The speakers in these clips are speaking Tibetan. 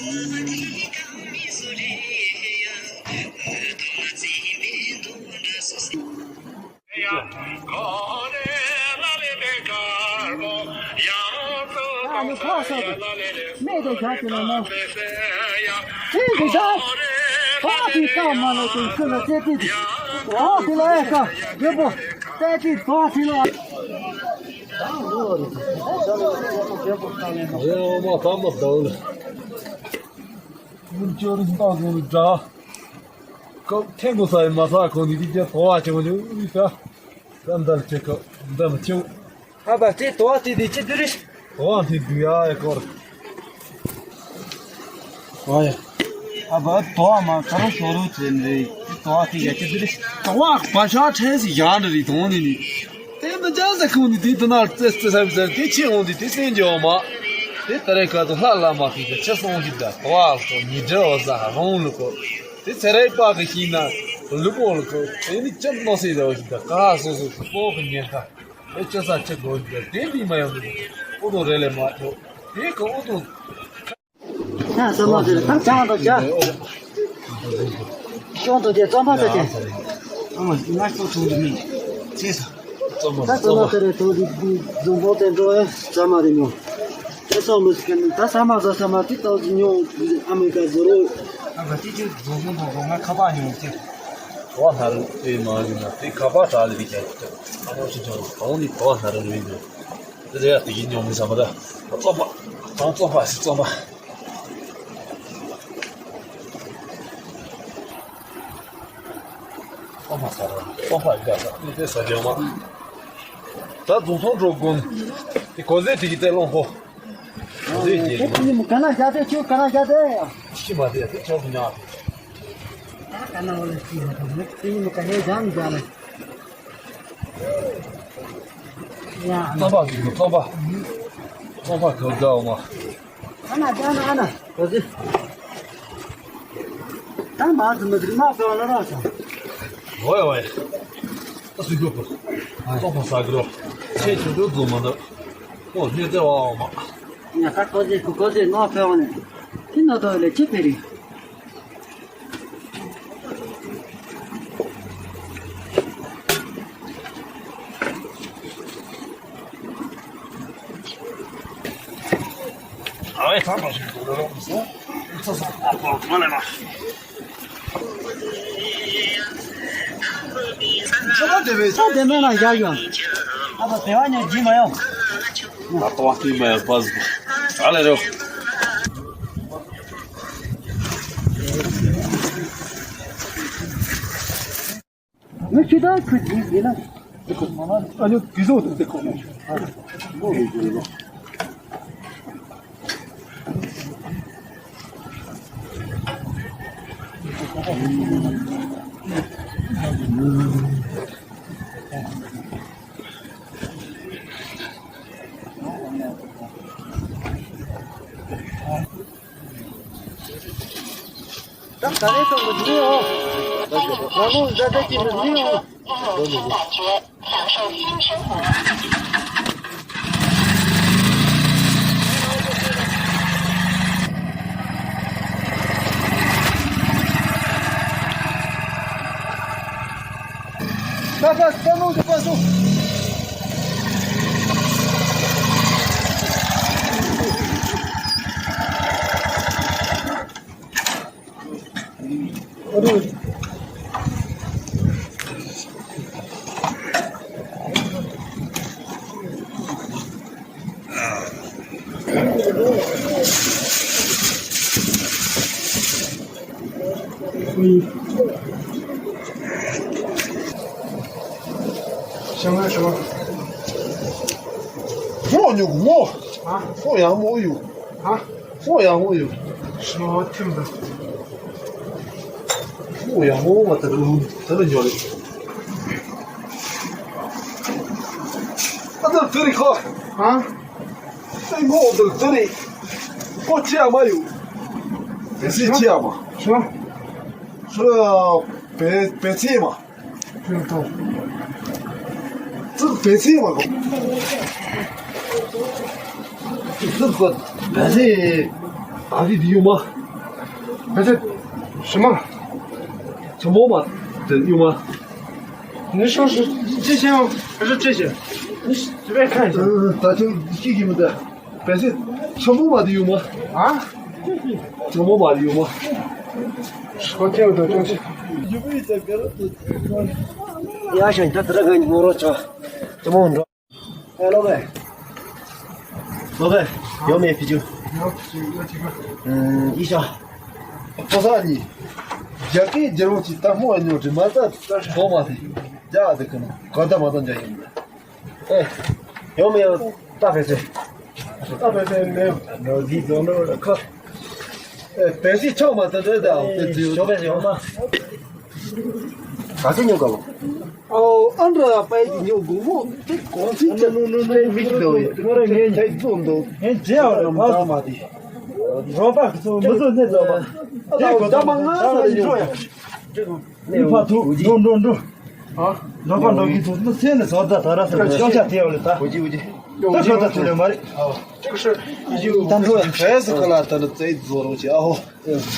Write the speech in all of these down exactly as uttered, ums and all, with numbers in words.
ཨ་ནི་ཁོ་སོགས་ཀྱི་སྨད་དུ་བཞག་ཅིག་ལ་ནོ། ཚིག་འདི་ཤ་ཁོ་གི་རྐང་མ་ལ་དུ་ཁྱོད་ལ་རྩེ་ཏི་འདི་འོག་དེ་ལ་ཨེ་ཀ་རྒད་པོ་རྩེ་ཏི་དོག་དེ་ལ། ཨེ་ཨོ་མ་ཕ་མ་དང་ལ། མུན་ཅོར་རིག་པ་དགོས་ནི་འདྲ། ཁོ་ཐེངས་དགོས་ས་ཡི་མ་ས་ཁོ་ནི་རིག་རྒྱ་དོ་བ་ཆེ་མོ་ཉོ་རིག་ས། ད་འདར་ཆེ་ཁོ་འདར་མ་ཆེ། ཨ་བ་ཅེ་དོ་བ་ཅེ་དེ་ཅེ་དུ་རི། དོ་བ་དེ་དུ་ཡ་ཡ་ཀོར། ཨོ་ཡ། ཨ་བ་དོ་བ་མ་ཁ་རོ་ཤོ་རུ་ཅེ་ནི་རི་དོ་བ་དེ་ཡ་ཅེ་དུ་རི། དོ་བ་བ་ཤ་ཁྲེས་ཡ་ནི་རི་དོ་ནི་ནི། དེ་མི་འཇང་ཟེར་ཁུངས་ནི་དེ་དུ་ན་རྩེ་རྩེ་ས་བི་ཟེར་དེ་ཆེ་འོང་དེ་དེ་སེང་རྒྱ་འོ་མ། དེ་ད་རེས་ཁ་དུ་ལྷ་བླ་མ་ཁི་ཁ་ཆེ་སོང་ཞིག་ད་དོ་བ་སོ་ཉི་དྲ་བ་ཟ་རོང་ལུ་ཀོ། དེ་ཚེ་རེ་པ་གི་ཤིང་ན་ལུ་ཀོ་ལུ་ཀོ་དེ་ནི་ཅམ་ནོ་སེ་ར་བ་ཞིག་ད་ཀ་སོ་སོ་སོ་པོ་གི་ཉེན་ཁ་དེ་ཆེ་ས་ཆེ་དགོས་ཞིག་ད་དེ་མི་མ་ཡོང་གི་ཨོ་དོ་རེ་ལེ་མ་ཐོ་དེ་ཀ་ཨོ་དོ། ཡང་ཙམ་མ་ཟེར་ཐང་ཆང་དང་བྱ། གཞུང་དུ་དེ་རྩོམ་པ་ལྟ་དེ། ཨ་མ་ང་ཚོ་ཚོང་དུ་མིན། ཚེ་ས། ད་རྩོམ་པ་ལྟ་རེ་ཐོག་དེ་འཛུམ་པོ་དེ་འགྲོ་ཡ་ཙམ་མ་རེད་མྱོང་། དེ་སོང་མི་སྲིད་ཀྱི་ད་ས་མ་ཟ་ས་མ་དེ་ཏོག་ཅིག་མྱོང་ཨ་མི་ཀ་ཟོ་རོ། ཨ་ཁ་ཅིག་ཅིག་འཛུམ་བཟུང་དང་ང་ཁ་པར་ཉོ་ཅིག་བ་ཧ་རུ་དེ་མ་ཡིན་ན་དེ་ཁ་པར་དྲག་ལས་ཀྱང་ཨ་མ་ཅིག་ཀྱང་གང་ནི་བ་ཧ་རུ་མི་འདུག་དེ་ཡ་དེ་ཡིན་ཉོ་མི་ས་མ་ད་རྩོམ་པ་དང་རྩོམ་པ་ཞིག་རྩོམ་པ། ཨོ་མ་ས་ར་ཨོ་མ་ཡ་ས་ནི་དེ་ས་ཇ་མ། ད་རྫོང་ཚོང་འགྲོ་དགོན་དེ་གོ་ཟེ་དེ་གི་ཏེ་ལོང་ཧོ། གོ་ཟེ་དེ་གི་མ། ཀ་ན་ཞག་དེ་ཁྱོད་ཀ་ན་ཞག་དེ་ཡ། ཤི་མ་དེ་དེ་ཆོག་ཉ། ཀ་ན་འོ་ལ་ཤི་མ་དེ་ནི་ཀ་ན་ཞག་མི་ཞག་ལ། ཡ། རྩོམ་པ་གི་རྩོམ་པ། རྩོམ་པ་གོ་ཟ་ཨོ་མ། ཨ་ན་ཅང་ན་ཨ་ན་གོ་ཟི། ད་མ་ཟི་མི་ཟི་མ་ཟི་བ་ལ་ར་ས། ཝེ་ཝེ། ད་སུ་གོ་པ། ཏོ་པ་ས་གི་རོ། ཆེ་ཆུང་དུ་ཟུ་མ་འདུག་ཨོ་ཉེ་ཙེ་བ་ཨོ་མ། ཉ་ཁ་གོ་ཟི་གོ་གོ་ཟི་ནོ་ཕེ་བ་ནི། ཁི་ནོ་ཏོ་ལེ་ཅི་ཕེ་རི། ཨ་ཝེ་ཚང་མ་ཞིག་འགྲོ་རོགས་སོང་། ཚོ་སོང་ཨ་ཁོ་མ་ལེ་མ། ཁྱོད་ད་དེ་བས་ད་དེ་མེད་ན་ཡག་ཡོང་། ཨ་ད་དེ་བ་ཉོ་རྒྱུ་མ་ཡོང་། ད་ཏོག་ཏི་མ་ཡོང་པ་ཟིག་ཨ་ལེ་རོ། ངས་ཁྱེད་ད་ཁུ་ཡིན་ཡིན་ན། ཨ་ཉོ་དེ་ཚོ་དེ་ཁོ་ནས། ད་ག་རེ་ཐོག་མི་འདུག་ཨོ། ད་ལོ་ཟ་ད་ཅི་མི་འདུག་ཨོ། ད་ད་ད་ནོ་ད་པ་སོ། ཤ་ང་ཤ་ང་། ངོ་ཉོ་ངོ་། ཨ། ཁོ་ཡག་མོ་ཡོད། ཨ། ཁོ་ཡག་མོ་ཡོད། ཤ་ང་ཐིམ་ད། ཁོ་ཡག་མོ་མ་ད་རུ་ད་རུ་ཉོ་རེད། ཨ་ད་དེ་རེད་ཁོ། ཨ། ཨེ་ངོ་འདི་ལྟ་རེད། ཁོ་ཅི་ཡང་མ་ཡོད། བེ་སི་ཅི་ཡང་མ། ཤོ། ཤོ། བེ་བེ་སི་མ། ཤོ་ཐོ། ཙི་བེ་སི་མ་གོ། ཙི་གོ། བལ་སྲིད་ཨ་ཙི་དེ་ཡོང་མ། བལ་སྲིད་ཞི་མ། ཆེན་པོ་མ་དེ་ཡོང་མ། 你说是这些，还是这些？你随便看一下。嗯，咱就一一问的。 བལ་སྲིད་ཆེན་པོ་མ་དེ་ཡོང་མ། ཨ། ཆེན་པོ་མ་དེ་ཡོང་མ། 我听不懂东西。 ཡ་ཞང་ད་དེ་ར་ག་ངོ་རོ་ཆ། ཆེན་པོ་འགྲོ། ཨེ་ལོ་བས། ལོ་བས། ཡོད་མེད་ཕི་ཅུ། ཨ་ཡི་ཤ། ཕོ་ས་ནི། རྒྱ་སྐད་རྒྱལ་བོ་ཅིག་ལྟ་མོ་ཨ་ཉོ་དྲི་མ་ད་ཐོག་མ་དེ། རྒྱ་དེ་ཀུན་ག་ད་མ་ད་འཇའ་ཡིན། ཨེ། ཡོང་མེད་ཡོང་། ད་བལ་སྲིད། ད་བལ་སྲིད་མེད། ནོར་གྱི་རྫོང་ནོར་ཁ། ཨེ། བལ་སྲིད་ཆོག་མ་ད་འདྲ་ད་བལ་སྲིད་ཞོ་བལ་སྲིད་ཡོང་མ། ག་ཚོད་ཉོ་དགོས། ཨོ་ཨ་འདྲ་པའི་གི་ཉོ་དགོས་མོ་དེ་གོང་ཚིག་ཅན་མི་ཤི་འདུག་ངོ་རེ་ངས་ཐེག་བཙོ་འདུག་ངས་རྗེས་བ་རེ་ཕ་མ་དེ། རོགས་པ་ཚོ་མི་ཚོ་གནས་ཚོ་མ། དེ་གོ་ད་མ་ང་ས་རེ་ཉོ་ཡ། ཨི་ཕ་ཐུག་འགྲོ་འགྲོ་འགྲོ། ཨ། འགྲོ་པ་འགྲོ་གི་ཚོ་ཚོ་སེམས་ནས་བཟོ་ད་ད་ར་སེམས་ཤོང་ཆ་དེ་ཡོད་ལ་ད། འོ་ཅི་འོ་ཅི། ད་ཤོ་ད་ཚོ་ལས་མ་རེད། 这个是已经 ད་འགྲོ་ཡ། བས་སུ་ཁ་ལ་ད་ནི་རྩེད་བཟོ་རོགས་བྱེད་ཨ་ཧོ།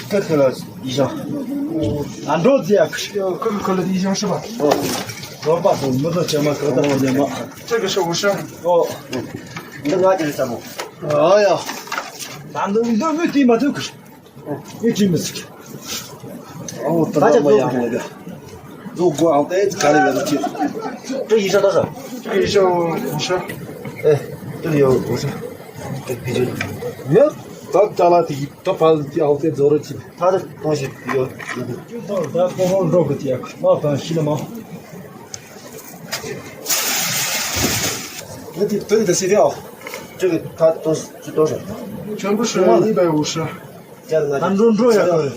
ཀ་ཁ་ལ་ཡི་ཤང་། ཨ་འགྲོ་རྩེ་ཡ་ཁ། 各个可乐的一箱是吧？ འགྲོ་པ་ཚོ་མི་ཚོ་ཆེ་མ་ཁ་ད་ཁ་ལས་མ། 这个是五十。 ཨོ། འདི་ང་ཅི་རེད་ས་མོ། ཨ་ཡ། ད་འདི་འདི་མི་དེ་མ་ཐུག་གི། ཨེ་ཅི་མི་སྲིད། ཨོ་ད་ད་ལྟ་མ་ཡག་མོ་ཡ། ལོ་གོ་ཨང་ཏེ་ག་རེ་ཡོད་ཅི། 这一箱多少？ 这一箱五十。 ཨེ། 这里有五十。 这啤酒。 ཡ། ད་ད་ལ་དེ་ད་ཕ་ཨང་ཏེ་རྫོགས་རེད་ཅི། 他的东西有。 ད་ཁོ་ཁོ་འགྲོ་གི་ཅི་ཡ་མ་ཕན་ཤི་ལ་མ། 那这这个的碎掉。 这个他多是多少？ 全部是一百五十。 ད་འགྲོ་འགྲོ་ཡ་ཁོ།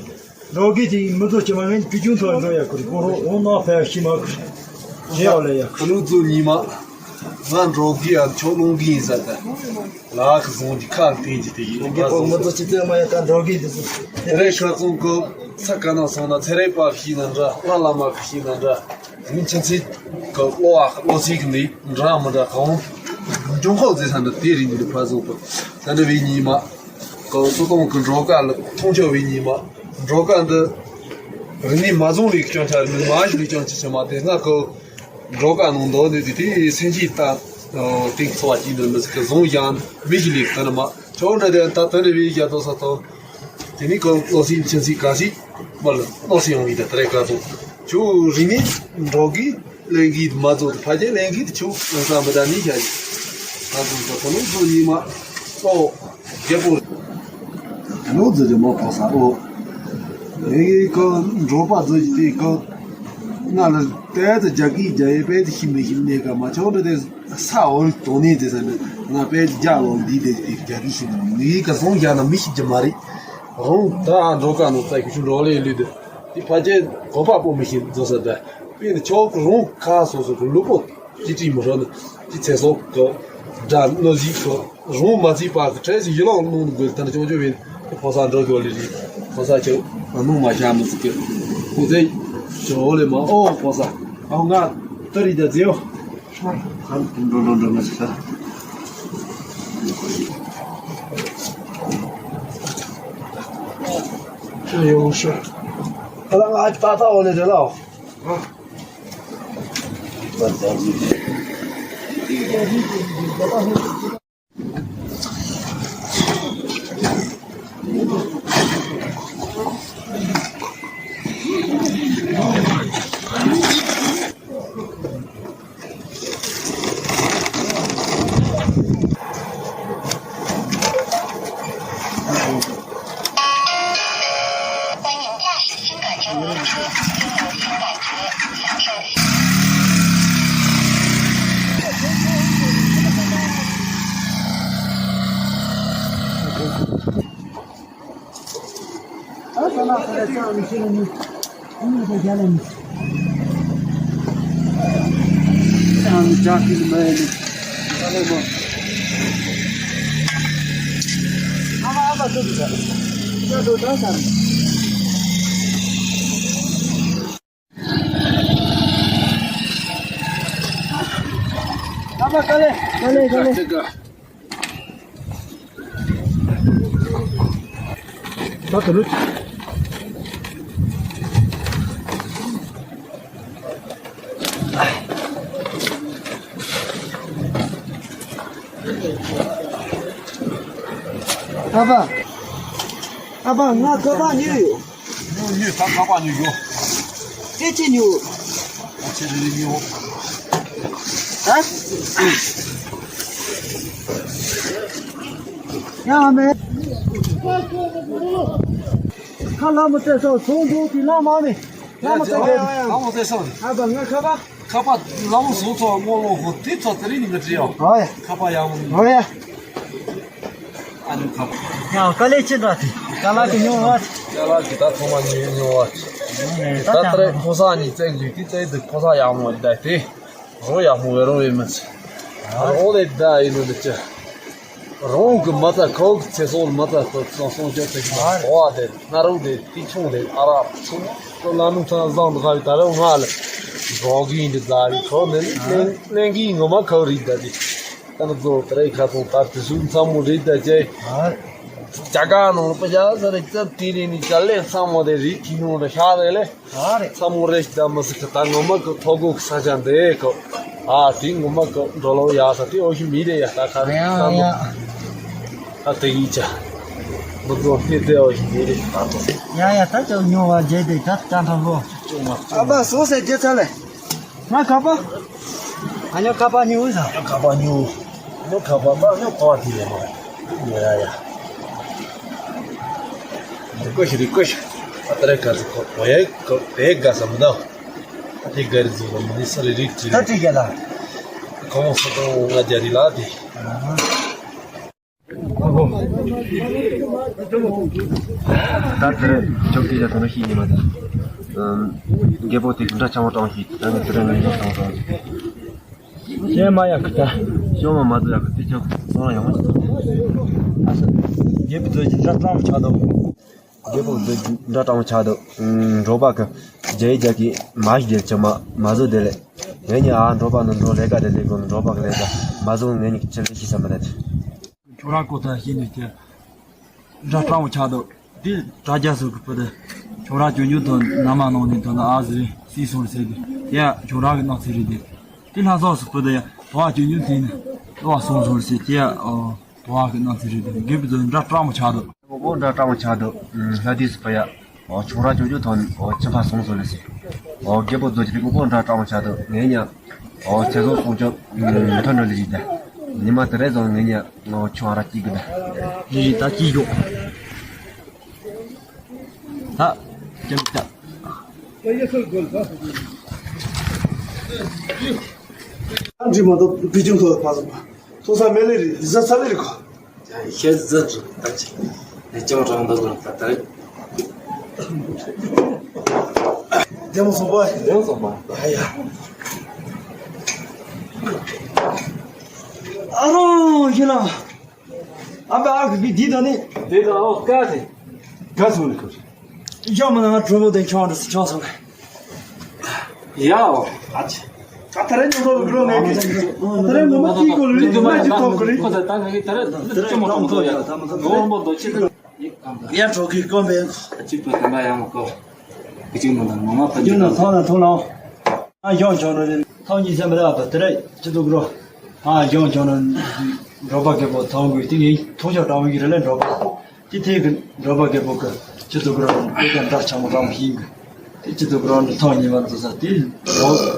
འགྲོ་གི་དེ་མི་ཚོ་ཅི་མ་ངན་ཀི་ཅུང་ཚོ་འགྲོ་ཡ་ཁོ་རི་ཁོ་རོ་འོ་ན་ཕ་ཤི་མ་ཁོ། ཞེ་ཡ་ལ་ཡ་ཁོ། ལུག་རྫུ་ཉི་མ། ང་འགྲོ་གི་ཡ་ཆོག་ལོང་གི་ཡིན་ཟེར་ད། ལག་གི་བཟུང་གི་ཁ་བསྟན་གྱི་དེ་ཡིན་ང་ཚོ་མི་ཚོ་ཅི་ཚོད་མ་ཡ་ད་འགྲོ་གི་དེ་ཚོ། དེ་རེད་ཤོག་ཙུང་གི་ས་ག་ན་སོང་ན་ཚེ་རིང་པ་ཤི་ན་འདྲ་ལྷ་བླ་མ་ཤི་ན་འདྲ། མི་ཆེན་ཚེ་གི་གློ་བ་གློ་ཚིག་གི་འདི་འདྲ་མི་འདྲ་གང་། འབྱུང་ཁོག་ཟེར་ས་འདི་དེ་རིང་འདི་ཕ་བཟང་པོ་ས་འདྲ་བའི་ཉི་མ། གང་སུ་གཏོང་གི་འགྲོ་ཀ་ལ་མཐོང་ཆོག་པའི་ཉི་མ། འགྲོ་ཀ་འདི་རིག་གནས་མ་བཟུང་བའི་སྐྱོན་ཆ་རིག་གནས་མ་ཞིག་ལས་སྐྱོན་ཆ་ཆེ་མ་དེ་སྔ་གི་འགྲོ་ཀ་ནང་འདུག་ནས་དེ་དེ་སེམས་ཅན་ལྟ་སྟེང་འཚོ་བ་སྐྱིད་འདོད་མི་ཟིག་གི་བཟུང་ཡང་མི་ཞིག་ལས་ཀ་ནི་མ་ཆོག་འདྲ་དེ་ད་དོན་རེ་བའི་རྒྱ་ཐོ་ས་ཐོ། དེ་ནི་གང་བློ་སེམས་ཆེན་སྲིད་ག་སྲིད་མ་ལ་བློ་སེམས་ཡོང་བའི་ད་ལྟ་རེ་ག་ཚོད་ཆུ་རིང་ནི་འགྲོ་གི་ལེན་གི་མ་ཚོད་ཕ་རྒྱལ་ལེན་གི་ཆུ་ལོ་ས་མི་ད་ནི་ཤ་ཡི་ད་ཚོད་ཚོད་ཁོ་ནི་ཚོ་ཉི་མ་ཚོ་རྒྱལ་པོ་ལོ་ཚོད་ཀྱི་མོ་ཕོ་ས་འོ་ཨེ་གི་འགྲོ་པ་ཚོད་ཀྱི་དེ་གི་ང་ལ་ཏེ་ད་རྒྱ་གི་རྒྱ་ཡེ་པེ་དེ་ཤི་མི་ཤི་ནེ་ག་མ་ཆོག་འདྲ་དེ། ས་འོ་དོ་ནས་དེ་ས་ནི་ང་དཔེ་རྒྱ་ལོ་འདི་དེ་དེ་རྒྱ་གི་ཤི་ནི་ག་སོང་རྒྱ་ན་མི་ཤི་རྒྱུ་མ་རེད། རང་ད་འགྲོ་ཀ་ནོ་ཙ་གི་ཆུ་འགྲོ་ལེ་ལུས་དེ་དེ་ཕ་ཅེ་གོ་པ་པོ་མི་ཤི་རྫོ་ས་དེ་དཔེ་ནི་ཆོག་གི་རང་ཁ་སོ་སོ་གི་ལུས་པོ་ཅི་ཅི་མི་རོ་ནི་ཅི་ཚེ་སོག་གི་དགྲ་ནོ་ཟིག་གི་རང་མ་ཚིག་པ་གི་ཁྲེ་ཞིག་ཡི་ལང་ནོ་ནི་གི་ད་ནི་ཅོང་ཅོ་བིན། ཕོ་གསར་འགྲོ་དགོས་ལེ་རེད། ཕོ་གསར་ཁྱོད་ཨ་ནུ་མ་ཤ་མི་ཟིག་གི་ཁོ་ཚེ་ཞོ་ལེ་མ་ཨོ་ཕོ་གསར་ཨ་ང་ཏི་རི་ད་ཛེའོ། འགྲོ་འགྲོ་འགྲོ་མ་ཟིག་ད། ཡོང་ཤོག་ཨ་ལ་ང་ཏ་ཏ་ཨོ་ལེ་རེད་ལ་ཨོ། ད་དུ་ལུ། ཨ་ཕ། ཨ་ཕ། ང་ཁ་པར་ཉོས་ཡོད། ཉོས་ཉོས། ད་ཁ་པར་ཉོས་ཡོད། སྐད་ཅིག་ཉོ། ཨ་ཆེ་རེ་རེ་ཉོ། ཨ། ཡང་མེད། ཁ་ལ་མ་བལྟས་སོང་། ཚོང་འགྲོ་དུས་ལ་མ་མེད། ལ་མ་བལྟས་སོང་། ལ་མ་བལྟས་སོང་། ཨ་ཕ། ང་ཁ་པར། ཁ་པར་ལ་མོ་བཟོ་ཚོ་སྔོ་ལོ་ཧོ་དེ་ཚོ་དེ་རིང་ནི་མི་བྲི་ཡོ། ཨོ་ཡ། ཁ་པར་ཡག་མོ། ཨོ་ཡ། ཨ་ནི་ཁ་པར། ཡང་དཀའ་ལས་ཅི་འདྲ་དེ། ཅ་ལག་གི་ཉོ་བ། ཅ་ལག་གི་ད་ཚང་མ་ཉོས་ཉོ་བ། ད་ད་ལྟ་རེ་ཁོ་ས་ནི་བཙན་གྱི་དེ་བཙན་དེ་ཁོ་ས་ཡག་མོ་ད་དེ། རོ་ཡག་མོ་བེ་རོ་བེ་མི་ཚེ། རོ་ལེ་ད་ཡིན་ནོ་དེ་ཅི། རང་གི་མ་ཚ་ཁོག་གི་ཚེ་སྲོག་མ་ཚ་ཐོབ་སོང་སོང་ཅོག་ཚེ་གི་མ་གོ་བ་དེ་སྣ་རོག་དེ་ཏི་ཆུང་དེ་ཨ་རག་ཆུང་ཁོ་ལ་ནུ་ཚ་བཟང་དུ་ཁ་བའི་ད་རེ་ང་ལ་རོག་གི་ཡིན་དེ་ཛ་རི་ཁོ་ནི་ལེན་ལེན་གི་ངོ་མ་ཁོ་རི་ད་དེ་ད་ནི་ཛོ་ད་རེ་ཁ་ཚོང་ད་དེ་སུ་མཚམས་མོ་རི་ད་ཅེ་ཅ་ག་ནང་པ་ཡ་ས་རེ་ཙབ་དེ་རེ་ནི་ཅ་ལེ་མཚམས་མོ་དེ་རི་ཁི་ནོ་རེ་ཤ་རེ་ལེ། ཨ་རེ། ཚ་མོ་རེ་ཞིག་ད་མི་སྲིད་ཀི་ད་ངོ་མ་ཀི་ཐོ་གོ་གི་ས་ཆ་འདི་ཀི། ཨ་དེ་ངོ་མ་ཀི་འགྲོ་ལོ་ཡག་ས་དེ་འོ་ཞིག་མི་རེ་ཡ་ད་ཁ་རེ་ཡ་ས་མོ། ཡ། ད་དེ་ཡིན་ཅག་མི་ཚོ་ཧེ་དེ་འོ་ཞིག་མི་རེ་ད་དོ། ཡ་ཡ། ད་ཅག་ཉོ་བ་རྗེས་དེ་ད་ད་ཐང་ལོ། ཅོ་མ་ཨ་ཅོ་མ། ཕ་སོ་སེ་རྒྱལ་ཚ་ལེ། ང་ཁ་པ། ཨ་ཉོ་ཁ་པ་ཉོ་ས། ཁ་པ་ཉོ། ཉོ་ཁ་པ་མ་ཉོ་ཁ་པ་དེ་ཡ་མ། ཉོ་ཡ་ཡ། རི་ཀོ་ཤི་རི་ཀོ་ཤི། ཨ་ཏ་རེ་ག་ཟི་ཁོ་བོ་ཡ་ཁོ་བེ་ག་ས་མི་ད། ཨ་ཏི་ག་རི་ཟི་ལ་མི་ནི་ས་རི་རིག་ཅི་རི། ད་ཏི་ག་ལ། ཁོ་མོ་སོ་ཏོ་ང་རྒྱ་རི་ལ་དི། ཨ་ཧ། ད་དེ་རེད། ཅོག་ཙེ་ལ་དོ་ནོ་ཤི་ཡིན་མ་ད། རྒད་པོ་དེ་འདྲ་ཆང་བ་དྲང་ཤི། ད་ནི་དེ་རེད་ནི་ཡོང་དྲང་དྲང་ཤི། ཤེས་མ་ཡག་གི་ད། ཤོ་མ་མ་དུ་ཡག་གི་དེ་ཆོག་སོང་ལ་ཡོང་མ་ཤི། ཨ་ས། རྒད་པོ་དེ་འདྲ་སྤྲང་མོ་ཆགས་འདུག་རྒད་པོ་དེ་འདྲ་སྤྲང་མོ་ཆགས་འདུག་འགྲོ་པ་གི་རྒྱ་ཡི་རྒྱ་གི་མ་ཤི་རྒྱལ་ཆེ་མ་མ་བཟོ་དེ་ལས། ངེད་གཉིས་ཨ་འགྲོ་པ་ནི་འགྲོ་ལས་ཀ་དེ་ལས་དགོས་ནི་འགྲོ་པ་གི་ལས་ཀ་མ་བཟོ་ངེད་གཉིས་ཀྱི་ཆེད་ལས་ཤི་ས་མ་རེད། ཁྱོད་རང་ཀོ་ཐ་ཤེས་ནས་ཀྱི་འདྲ་སྤྲང་བོ་ཆགས་འདུག་དེ་དྲ་རྒྱ་སོགས་ཀྱི་བུ་དེ་ཁྱོད་རང་གྱོན་གྱོན་དང་ན་མ་ནང་ནས་དང་ན་ཨ་ཟི་རེད་སི་སོང་ཟེར་དུས་དེ་ཡང་ཁྱོད་རང་གི་སྣང་ཚུལ་རེད་དེ། དེ་ལྷ་ས་སུ་བུ་དེ་ཡང་དོ་བ་གྱོན་གྱོན་དེ་ནི་ལོ་བ་སོང་སོང་ཟེར་དེ་ཡང་དོ་བ་གི་སྣང་ཚུལ་རེད་དེ། རྒད་པོ་ཚོ་འདྲ་སྤྲང་བོ་ཆགས་འདུག་ཨོ་འདྲ་སྤྲང་བོ་ཆགས་འདུག་ལྷ་དུས་སུ་བུ་ཡ། ཨོ་ཁྱོད་རང་གྱོད་གྱོད་ཐོན་ཨོ་ཁྱིམ་ཕ་སོང་སོང་ལེ་སི། ཨོ་རྒད་པོ་རྫོ་ཁྱི་དེ་ཀོ་ཀོ་འདྲ་སྤྲང་བོ་ཆགས་འདུག་ངས་ཉ། ཨོ་ཚེ་སྲོག་སྲུང་སྐྱོབ་མི་ཐོན་འགྲོ་ལེ་ཞིག་ད། ཉི་མ་དེ་རེ་ཙང་ངས་ཉ་ཨོ་ཁྱོད་ཨ་ར་སྐྱིད་གི་ད། ཡི་ཡི་ད་སྐྱིད་ཡོད། ད་ཀྱམ་ཀྱམ། ཨ་འདྲི་མ་གཏོགས་བི་ཅུང་ཐོག་ཕ་སོང་། ཐོ་ས་མེ་ལེ་རི་ཟ་ས་ལེ་རི་ཁོ། ཤེས་ཟ་ཟ་ད་ཅི་ནས་ཅང་རང་ད་ཟོ་ད་ད་རེད། རྒྱལ་མོ་སོང་པ། རྒྱལ་མོ་སོང་པ། ཨ་ཡ། ཨ་རོ་ཡིན་ལ། ཨ་ཕ་ཨ་ཁུ་གི་དེ་ད་ནི། དེ་ད་ཨོ་ཀ་དེ། ག་སོང་ལེ་ཁོ། ཡོད་མ་ན་ང་གྲོ་མོ་དེ་ཁྱོད་འདྲ་སུ་ཁྱོད་སོང་ལེ། ཡའོ། ཨ་ཅེ། ད་ད་རེས་ཉོ་རོགས་རོགས་ངས་ཀྱི། ད་རེས་ངོ་མ་ཀྱི་གོ་ལུས་ཀྱི་མ་ཅི་ཐོག་གི་རེད། ཁོ་ད་ད་ངས་ད་རེས་ཅི་མ་ཐོག་མ་ཐོག་ཡ། ངོ་མ་འདོད་ཆེ། ཡ་གྲོགས་ཀྱི་དཀོན་པའི། ཅི་པ་ད་ང་ཡང་མ་གོ། ཀི་ཅིག་མ་ད་ངོ་མ་ཕ་ཡུལ་ན་ཐོག་ན་ཐོག་ལ། ཨ་ཡོང་ཆོག་ནོ་རེད། ཐོག་གཉིས་སེམས་མི་ད་ད་ད་རེས་ཅི་ཐུག་རོ། ཨ་ཡོང་ཆོག་ནོ། འགྲོ་པ་རྒད་པོ་ཐོག་གི་དེ་ངས་ཐུག་ཆོག་གྲང་བའི་རེ་ལེ་འགྲོ་པ། དེ་ཐེངས་ཀྱི་འགྲོ་པ་རྒད་པོ་གི་སྤྱི་ཚོགས་ཀྱི་རང་དཔེ་ཀྱང་འདྲ་ཆགས་མོ་གྲང་མོ་ཞིག་གི། དེ་སྤྱི་ཚོགས་ཀྱི་རང་ནི་ཐོག་ཉི་མ་འཛུལ་ས་དེ་རང་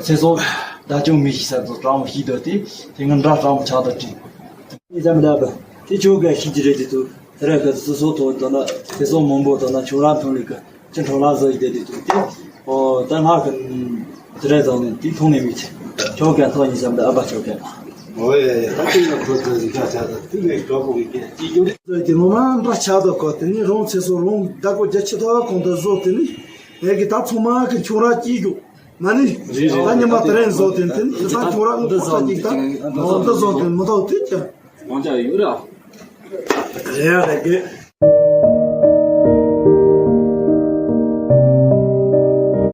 ཚེ་སྲོག་བདག་སྐྱོང་མི་ཤེས་ས་ཚོ་གྲང་མོ་ཞིག་འདུག་དེ་དེ་ང་འདྲ་གྲང་མོ་ཆགས་འདུག་དྲིས། དེ་ཙམ་ལ་བ་དེ་ཆོ་ག་ཤིག་ཅི་རེད་དེ་ཚོ་དེ་ར་ག་སོ་སོ་ཐོག་དོ་ན་ཚེ་སྲོག་མང་པོ་དོ་ན་ཆུང་རང་ཐོན་ལེ་གི་ཅི་འཕྲོ་ལ་བཟོ་ཡི་དེ་དེ་ཚོ་དེ་ཨོ་ད་ང་གི་དེ་ར་བཟོ་ནས་དེ་མཐོང་ནས་མི་ཚེ་ཆོ་ག་ཐོག་ཉི་ཙམ་ལ་ཨ་བ་ཆོ་ག་ཨོ་ཡ་ཡ། ད་དེ་ཡང་ཁོ་ཚོ་ཡི་ཁ་ཆགས་ད་དེ་ངས་གྲོགས་པོ་གི་སྐད་ཅིག་རྒྱུ་རེད། དེ་ངོ་མ་འདྲ་ཆགས་འདུག་གོ་དེ་ནི་རང་ཚེ་སྲོག་རང་བདག་པོ་རྒྱ་ཆེ་ཐོག་གང་དུ་བཟོ་དེ་ནི་ངས་གི་ད་ཚང་མ་གི་ཁྱོད་ར་སྐྱིད་རྒྱུ་མ་ནི་རེད་རེད། ད་ཉི་མ་དེ་རིང་བཟོ་དེ་དེ་ནི་ད་ཁྱོད་ར་ངོ་ཁོ་ས་ཅིག་ད་འོ་འདི་བཟོ་དེ་མི་ཐོག་དེ་ཀྱང་ཡང་ཅག་ཡོད་ར། རེད་ར་རེད་གི།